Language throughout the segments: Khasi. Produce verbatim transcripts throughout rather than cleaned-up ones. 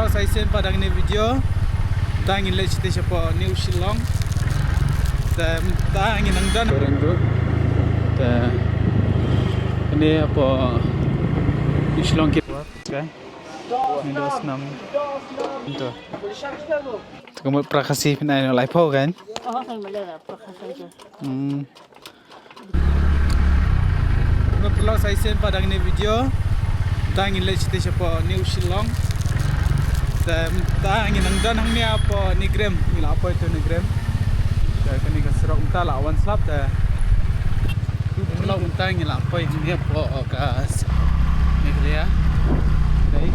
Sa shisien pat da kane ka video, mynta ngin leit shatei shapoh New Shillong. Te mynta ngin nang don. Te kane hapoh New Shillong ki. Okay. Ngin don snam. Ynda. Te ka mut pra Khasi phin ai noh laiphew kan? Hmm. Nga pynlong sa shisien pat da kane ka video. Mynta ngin leit shatei shapoh New Shillong. Te mynta ngin nang don hangne hapoh Nyigrem, ngi la poi to Nyigrem. Te kane ka surok mynta la wan slap te. Pynlong mynta ngi la poi hangne hapoh ka Meghalaya. Dei.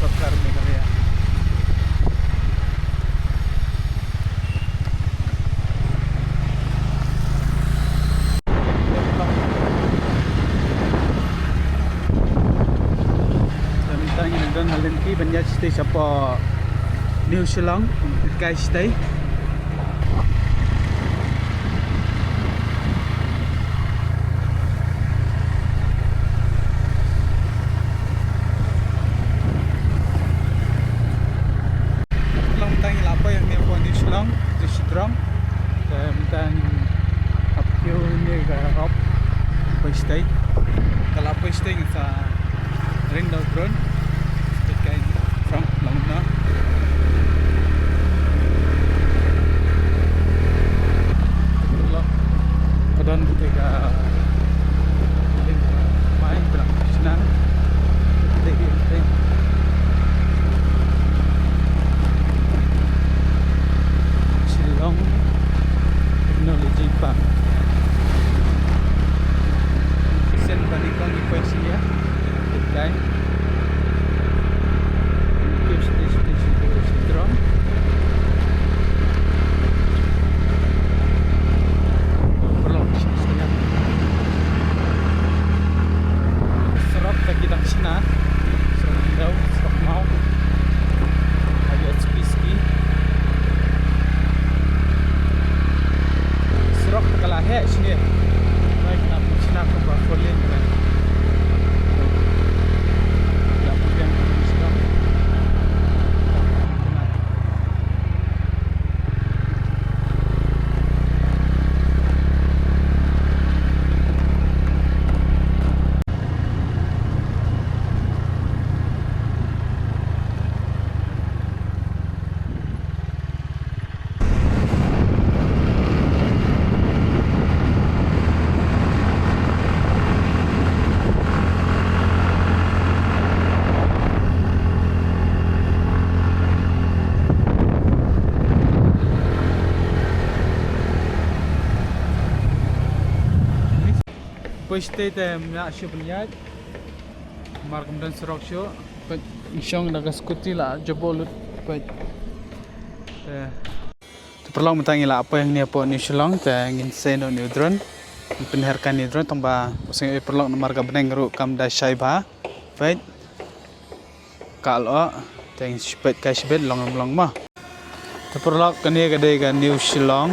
Sorkar Meghalaya. Te mynta ngi dang don ha lynti ban ïaid shatei shapoh New Shillong, kai shatei. Long mynta ngi la poi hangne hapoh New Shillong, New Shillong. Te mynta ngi hap kiew hangne ka rop. Poi shatei. Ka la poi shatei ngi sa ring da u drone. Shatei kai ni. From long na. Ka don te ka Mai, prak sna. Te, te. Shillong Technology Park. Sen bani kong ipai sia. Te kai. Surok ta ki dang shna. Surok daw, surok maw. Ayo ski ski. Surok ta ka la heh shne. Baik na shna kumba four lane kan. La putiang shna. Poi shatei te ym ïa shuh ban ïaid. Mar kam don surok shuh. Peit, ngi shong da ka scooty la jabo lut. Peit. Te. Te paralok mynta ngi la poi hangne hapoh New Shillong te ngin sei noh une u drone. Ngin pynher kai une u drone tang ba u sngewbha paralok namar ka bneng ruh kam da shai bha. Peit. Ka lyoh, te ngin peit kai shibit long long mo. Te paralok kane ka dei ka New Shillong.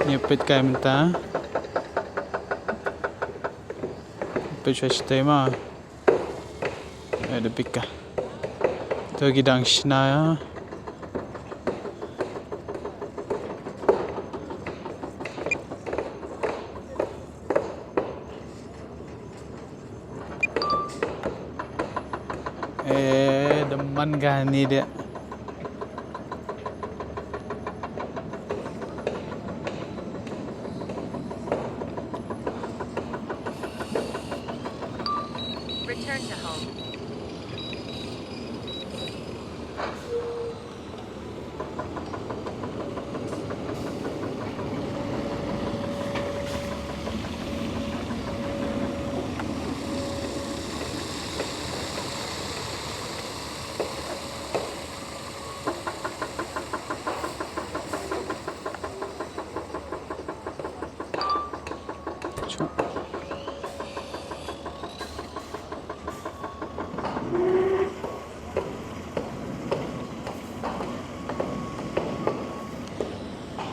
Ngi peit kai mynta. Peit shwa shatei mo. Eh, da pika. To ki dang shna ïa. Eh, da man kane de. Return to home.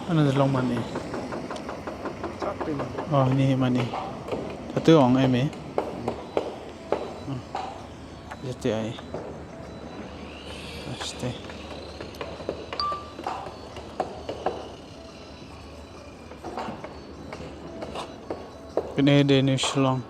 Ano long mani. Oh, ni mani. Satu ong emi. Jati ai. Aste. Kene de New Shillong.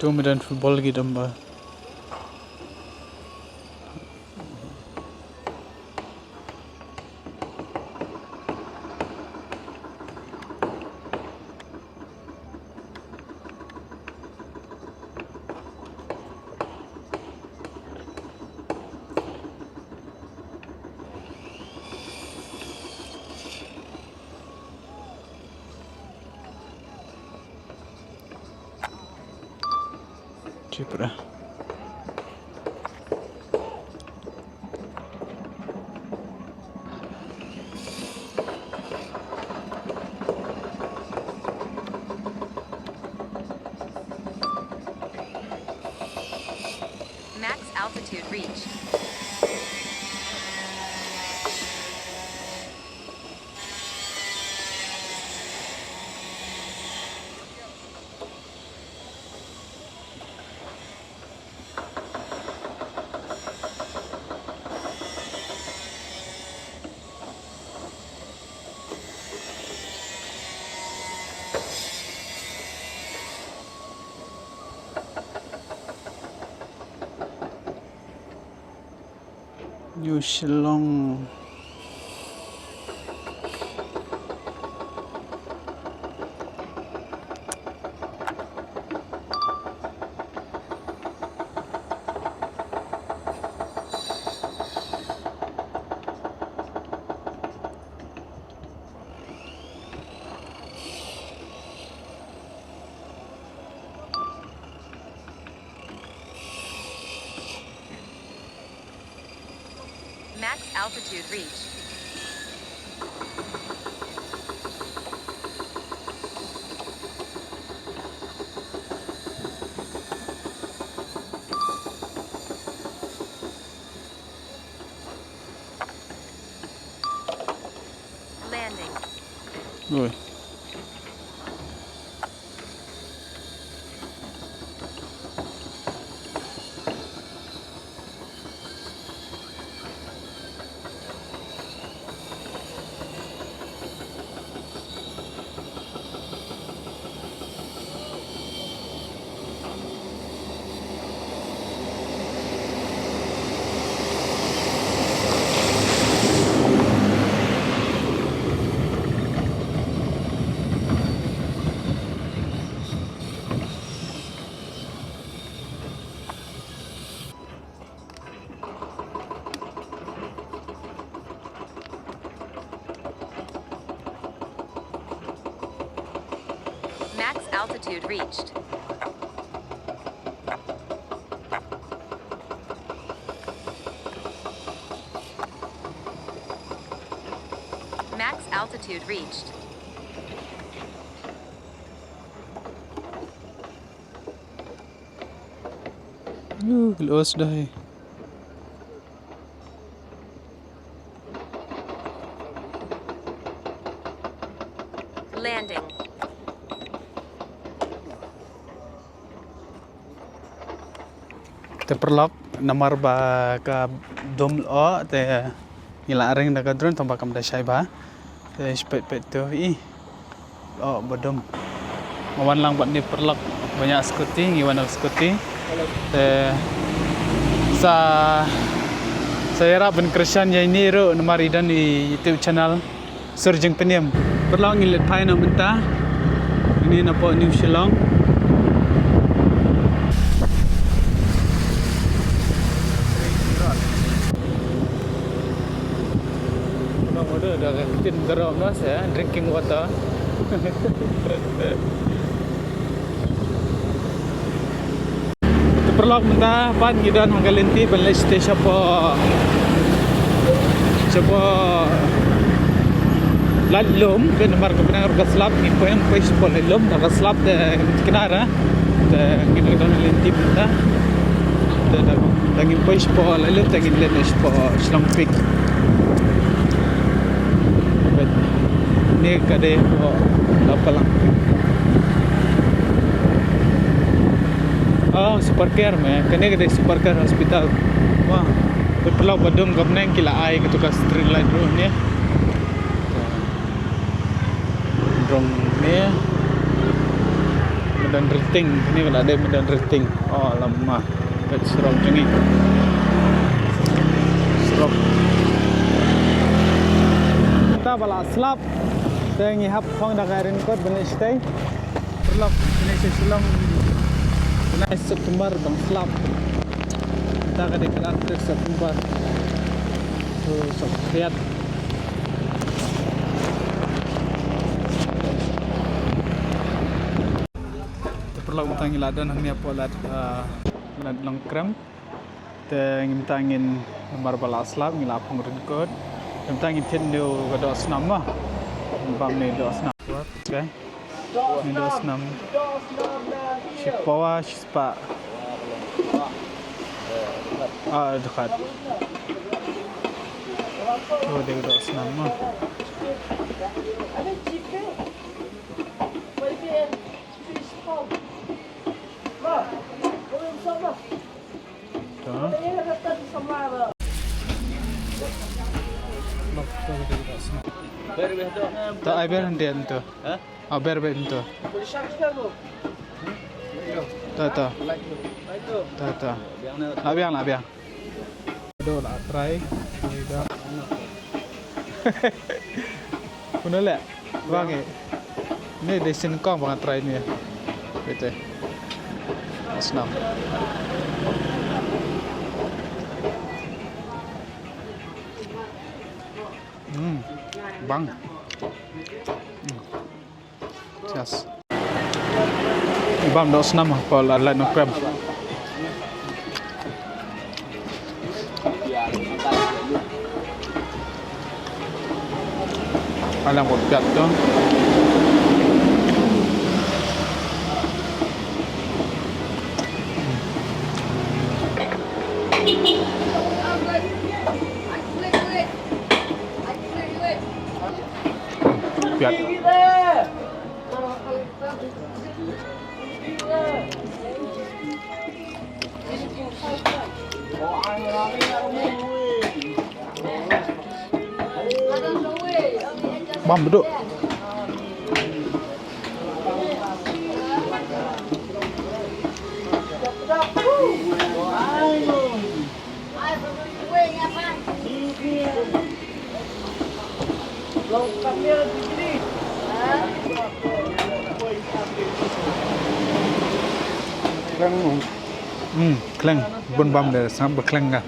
Tu medan football ki damba. Tripura. Max altitude reached. New Shillong. Max altitude reached. Landing. Oi. Max altitude reached. Max altitude reached. Yuh, close dah. Landing. Te paralok, namar ba ka dum lyoh te ngi la ring da ka drone tang ba kam da shai bha. Te spet pet tu i lyoh ba dum. Nga wan lang bad ne paralok ba ñiah scooty, ngi wan da scooty. Te sa sa ïarap ban kyrshan ïa ine ruh namar i don i YouTube channel. Sur jingpynim. Paralok, ngi leit phai noh mynta. Ine napoh New Shillong. Tin dara mas, eh, drinking water. Te paralok, mynta pat ngi don ha ka lynti ban leit shatei shapoh, shapoh Laitlum, bad namar ka bneng ruh ka slap, ngi poi, poi shapoh Laitlum da ka slap te ngi thikna ra. Te ngi don ha ka lynti mynta. Te da, da ngin poi shapoh Laitlum te ngin leit shapoh Shillong Peak. Bad ne ka dei hapoh Lapalang. Oh, Super Care me. Kane ka dei Super Care Hospital. Wah, bad paralok, ba dum ka bneng ki la ai kato ka street light ruh ne. Rong ne. Madan Riting, ne ka la dei Madan Riting. Oh, lama. Peit surok jong ngi. Surok. Ta ba la slap. Te ngi hap phong da ka raincoat ban leit shatei. Paralok, ngi leit sha Shillong. Nine September ban slap. Ta ka dei ka arphew tarik September. To, sa khriat. Te paralok, mynta ngi la don hangne hapoh Lad, ah, Lad Nongkrem. Te ngi mynta ngin, namar ba la slap, ngi la phong raincoat. Te mynta ngin thied ne u ka doh snam mo. Bam ne u doh snam. Okay. Ne u doh snam. Shipawa, shispah. Ah, dekat. Oh, dei u doh snam mo. To. To, ai ber hynrei to. Ha? Ai ber ber to. To, to. To, to. La biang, la biang. Dei la try. Kumno leh? Bang eh. Ni dei sien kong bang try ni. Bete. Snam. Hmm. Bang. Hmm. Yes. Bam doh snam hapoh Lad Nongkrem. Alang bot piat to. Piat. Bam beduk. Kleng. Hmm, kleng. Bun bam de sngap ba kleng ka.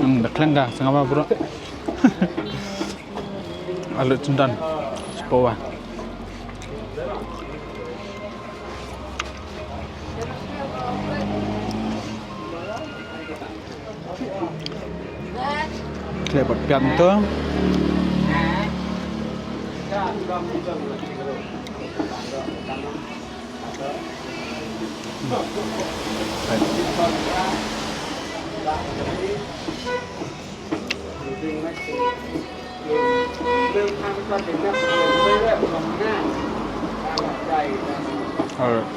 Hmm, da kleng ka, sngap ba bro. Alu cyndan, sepawa. Klet bad pian to. Alright.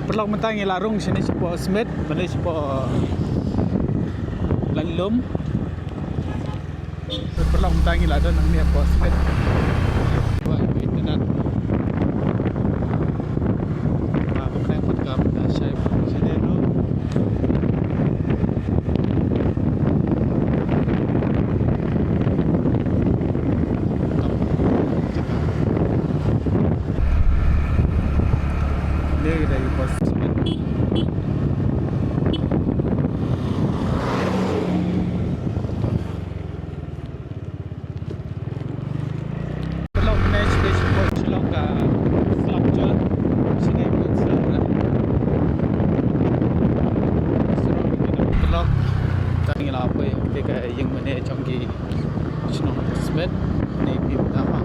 Paralok, mynta ngi la rung shane shapoh Smit, mynta shapoh Lad Lum. Paralok, mynta ngi la don hangne hapoh Smit. Wah, ïa ka internet. Ah, ba kane pat ka mynta shai ba shai dei ruh. Dei, dei, bos. Paralok, mynne stage port Shillong ka slap jur. Shine port slap jur. Paralok, tang ïa la poi te ka ïing mane jong ki shnong Smit. Ni phi mynta ha.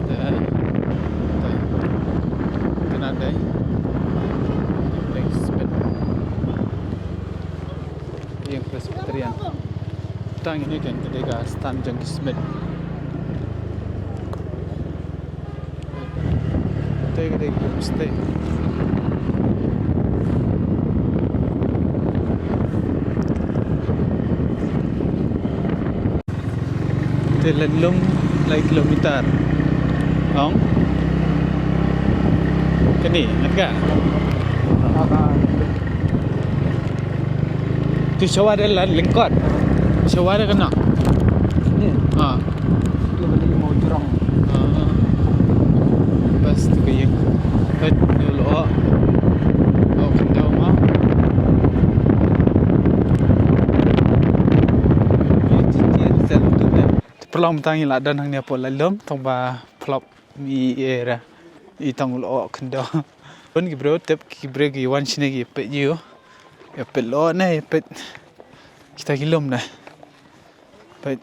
Te, te. Kane dei Smit. Ïing Presbyterian. Tang ine kan ka dei ka stand jong ki Smit. Te ka dei ka homestay. Te la lum lai kilometer. Ong. Kane, ngat ka? Tu shawa de la lengkot. Shawa de kena. Ni. Ha. Ni beli mau jurang. Ha. Bas tu ka ïing. Bas tu lo. Lo khyndew ma. Paralok, mynta ngi la don hangne hapoh Lailum, tang ba paralok i era i tang lo khyndew. Bun ki briew tep, ki briew ki wan shane ki peit ïa u. Ïa peit lo ne ïa peit kita ki lum ne. Peit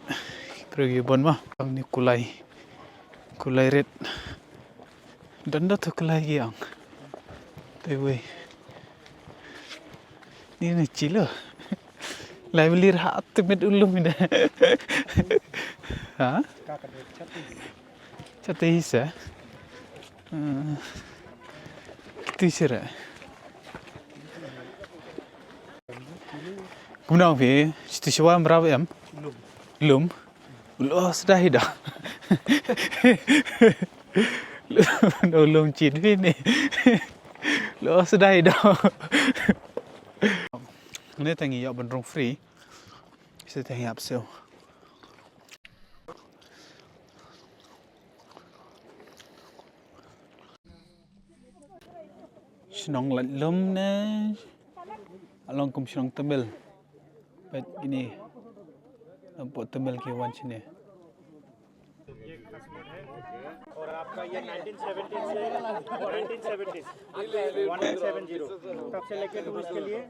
ki briew ki bun ma. Hangne kulai. Kulai rit. Don da tu kulai ki ong. Te wei. Ni na chilo. Lai beli rahat tu met ulum ida. Ha? Chate hisa. Hmm. Kitu sira. Kumno phi? Situ shawa mraw em? Lum. Lum. Lo sdai da. Lo lum chit phi ni. Lo sdai da. Ne tangi ya ban rung free. Sdai tangi ap seo. Shnong Laitlum ne, along kum shnong Tamil. Peit kine, nampak Tamil ki wan shane. और आपका ये nineteen seventy से, nineteen seventy, one nine seven zero, तब से लेके टूरिस्ट के लिए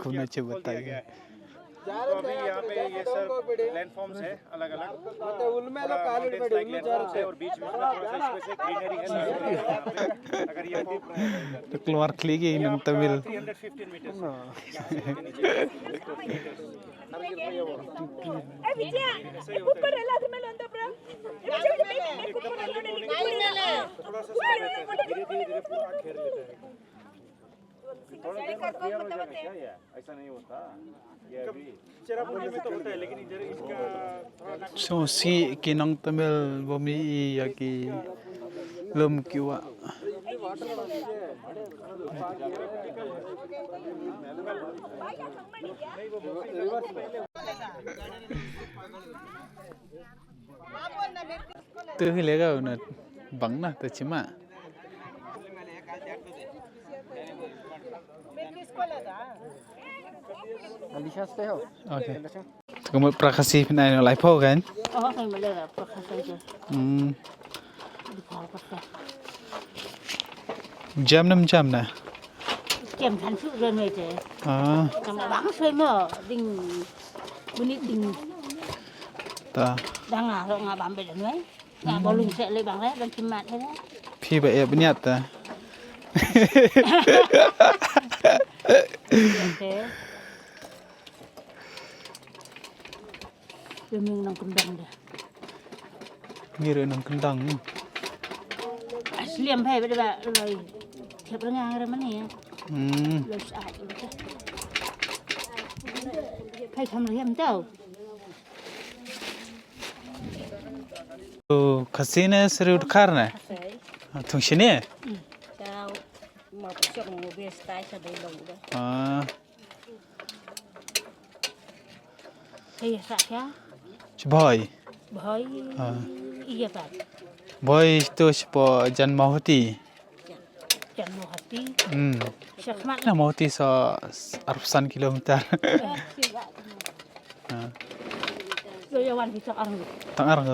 खोलना चाहिए, खोल दिया बताइए। गया है। तो अभी यहाँ पे ये सब लैंडफॉर्म्स है अलग-अलग। ಮತ್ತೆ ಉಲ್ಮೆಲ थोड़ा कालड़ी माउंटेन स्लाइड लैंडफॉर्म्स है और बीच में थोड़ा सा इसमें से ग्रीनरी है, अगर ये तो keluar lagi nang Tamil. Three hundred fifteen metres. ए विजय, ऊपर ला, तुम्हें लोंदा ब्रो। ए विजय, ऊपर ला, ऊपर ला। थोड़ा सा स्लाइड है, धीरे-धीरे पूरा घेर लेता है। थोड़ा देर बाद क्लियर हो जाएगा क्या ये? ऐसा नहीं होता। ये अभी चेरापूंजी में तो होता है, लेकिन इधर इसका So, si ki nong Tamil bym ïohi ïa ki lum ki wah. Tu hi lega una bang na tu chima. Alisha, stay ho. Okay. Tu kamu prakasi pina ino lai po kan? Oh, kan bela prakasi tu. Hmm. Di kau kata. Jam enam jam na? Jam kan su jam aja. Ah. Kan bang soi mo ding bunyi ding. Ta. Dang ah lo ngabam bela noi. Nga ba lung seh leh bang leh, bang chimat leh. Phi ba ïa bniat ta. Te. Ïa ming nang kendang dah. Ngi ruh nang kendang. Asliam phai ba da ba loi. Thiap rengang re mani ya. Hmm. Loi sa ai. Peit kham riam tau. Oh, Khasi ne Sri Dkhar ne? Thung shini? Ah. Kaya sa kya? Chibhoi. Bhoi. Ah. Iya, Pak. Bhoi to sipo Janmahoti. Janmahoti. Hmm. Shakmat. Na Mawti sa arphew san kilometer. Ah. Lo ya wan kita arang. Tang arang.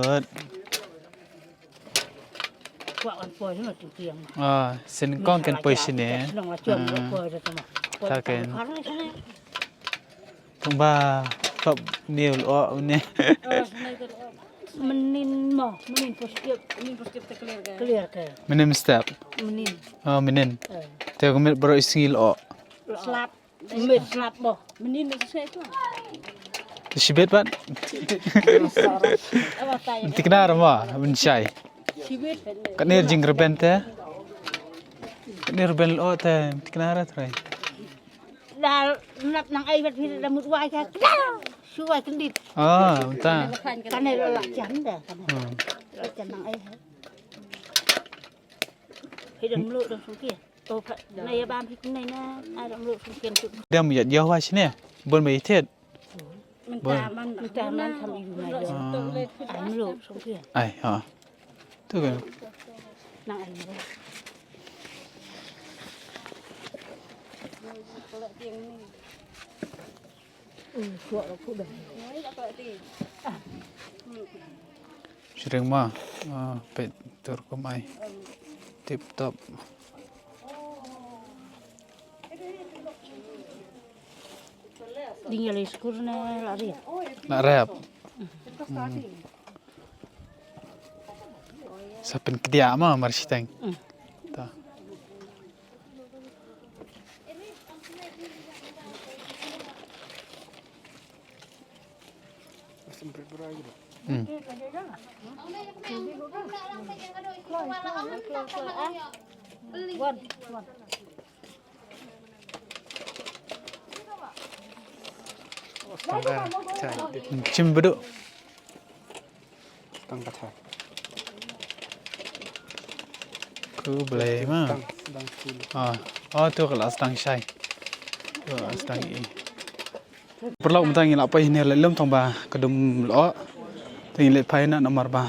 Kwa wan poi na tu tiang. Ah, sin kong ken poi sini. Nong la chuan poi da tama. Ta ken. Tang ba pap niul o ne. Menin mo, menin positive, menin positive te clear ke. Clear ke. Menin step. Menin. Oh, menin. Eh. Te ko mit bro isngil o. Slap, mit slap mo. Menin mo sesai tu. Te shibit pat. Tiknar mo, men shai. Shibit. Kanir jing reben te. Kanir reben o te, tiknar trai. Dal nap nang ai bat phi da mut wai ka. Dal. Shu wai kendit. Ah, mynta. Kane la lak jam da. Hmm. Lak jam nang ai. Hi dang mlu dang sungkia. To pha na ya bam hi kunai na ai dang mlu sungkia tu. Dam ya dia wai sini. Bon mai tet. Mynta man mynta man tham ibu na ya. Ah. Ai mlu sungkia. Ai ha. Tu kan. Nang ai mlu. Shring ma, ah, peit tur kumai. Tip top. Ding ya le skur ne la rep. La rep. Hmm. Sa pynkhia ma mar shiteng. Hmm. Ta. Hmm. Standar. Chai. Chim bedu. Tang kata. Ku belai ma. Tang, tang full. Ah, oh tu ka la sdang shai. Tu la sdang i. Paralok mynta ngi la poi ne la lum tang ba ka dum lo. Tang ngi leit phai na namar ba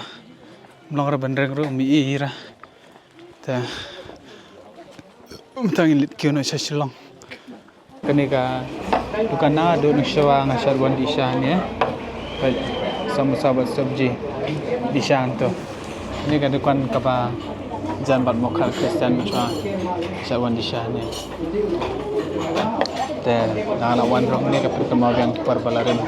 mlong ra ban reng ru mi i ra. Te mynta ngi leit kiew noh sha Shillong. Kane ka dukan na duk na shawa nga sha wan dih sha ne. Ka samosa bad sabji dih sha to. Kane ka dukan kaba jan bad mokhar Khristan sha sha wan dih sha ne. Te nga la wan rong ne ka pyrkhat ma biang par balarin.